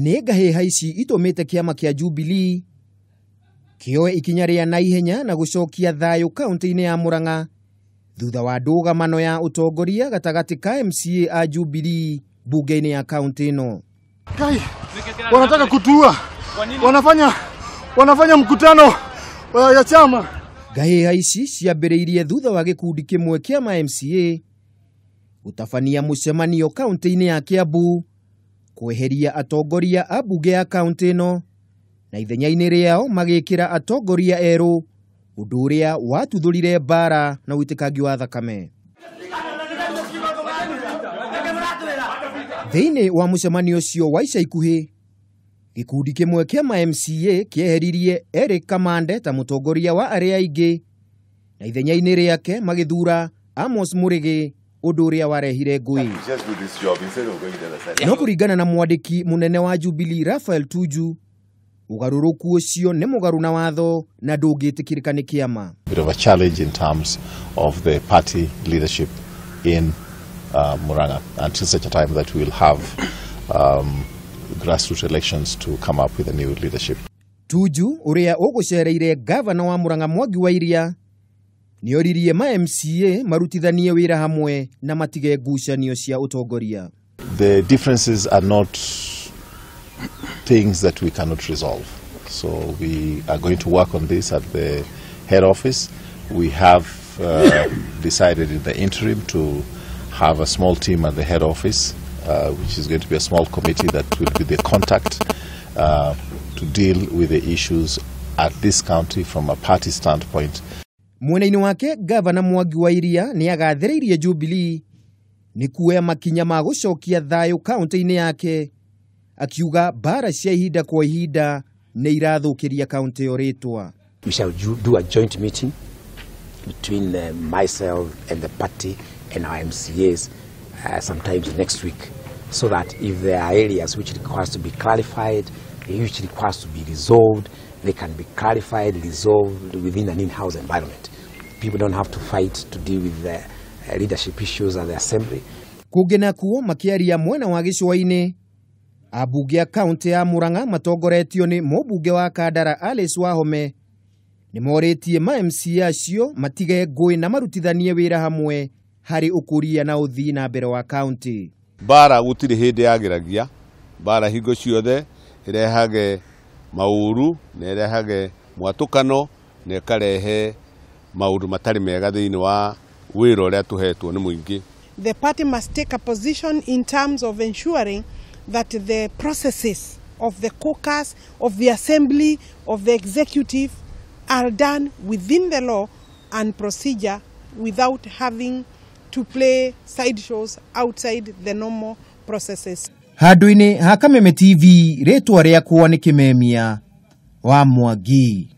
Nĩ ngahĩha ici itũmĩte kĩama kĩa Jubilee kĩoe ikinya rĩa naihenya na gũcokia thayũ kaunti-inĩ ya Murang'a thutha wa ndũgamano ya ũtongoria gatagatĩ ka MCA a Jubilee bunge-inĩ ya kaunti ĩno. Kai, wanataka kutua, wanafanya mkutano ya chama. Ngahĩha ici ciambĩrĩirie thutha wa gĩkundi kĩmwe kĩa ma MCA gũtabania mũcemanio kaunti-inĩ ya Kiambu kweheria atongoria a bunge ya kaunti ĩno na ithenya-inĩ rĩao magĩkĩra atongoria erũ, ũndũ ũrĩa watuthũrire mbara na ũitĩkangi wa thakame. Thĩinĩ wa mũcemanio ũcio wa ica ikuhĩ, gĩkundi kĩmwe kĩa ma MCA kĩeheririe Eric Kamande ta mũtongoria wa arĩa aingĩ na ithenya-inĩ rĩake magĩthura Amos Mũrĩgĩ, ũndũ ũrĩa warehire ngũĩ. No kũringana na mwandĩki mũnene wa Jubilee Raphael Tuju, ũgarũrũku ũcio nĩ mũgarũ na watho na ndũngĩtĩkĩrĩka nĩ kĩama. Bit of a challenge in terms of the party leadership in Murang'a until such a time that we will have grassroots elections to come up with a new leadership. Tuju ũrĩa ũgũcereire gavana wa Murang'a Mwangi wa Iria nĩoririe ma MCA marutithanie wĩra hamwe na matige ngucanio cia ũtongoria. The differences are not things that we cannot resolve. So we are going to work on this at the head office. We have decided in the interim to have a small team at the head office, which is going to be a small committee that will be the contact to deal with the issues at this county from a party standpoint. Mwena-inĩ wake gavana Mwangi wa Iria nĩ agathĩrĩirie Jubilee nĩ kuoya makinya ma gũcokia thayũ kaunti-inĩ yake, akiuga mbara cia ihinda kwa ihinda nĩ irathũkĩria kaunti ĩyo rĩtwa. We shall do a joint meeting between myself and the party and our MCAs sometimes next week, so that if there are areas which requires to be clarified, which requires to be resolved, they can be clarified, resolved within an in-house environment. People don't have to fight to deal with the leadership issues at the assembly. Kũngĩ nakuo makĩaria mwena wa gĩcũa-inĩ, ambunge a kaunti ya Murang'a matongoretio nĩ mũmbunge wa Kandara Alice Wahome nĩ morĩtie ma MCA acio matige ngũĩ na marutithanie wĩra hamwe harĩ ũkũria na ũthii na mbere wa kaunti. Mbara gũtirĩ hĩndĩ yagĩragia, mbara hingo ciothe ĩrehage maũru na ĩrehage mwatũkano na ĩkarehe maũndũ matarĩ mega thĩinĩ wa wĩra ũrĩa tũhetwo nĩ mũingĩ. The party must take a position in terms of ensuring that the processes of the caucus, of the assembly, of the executive are done within the law and procedure without having to play side shows outside the normal processes. Handũ-inĩ ha Kameme TV, rĩtwa rĩakwa nĩ Kĩmemia wa Mwangi.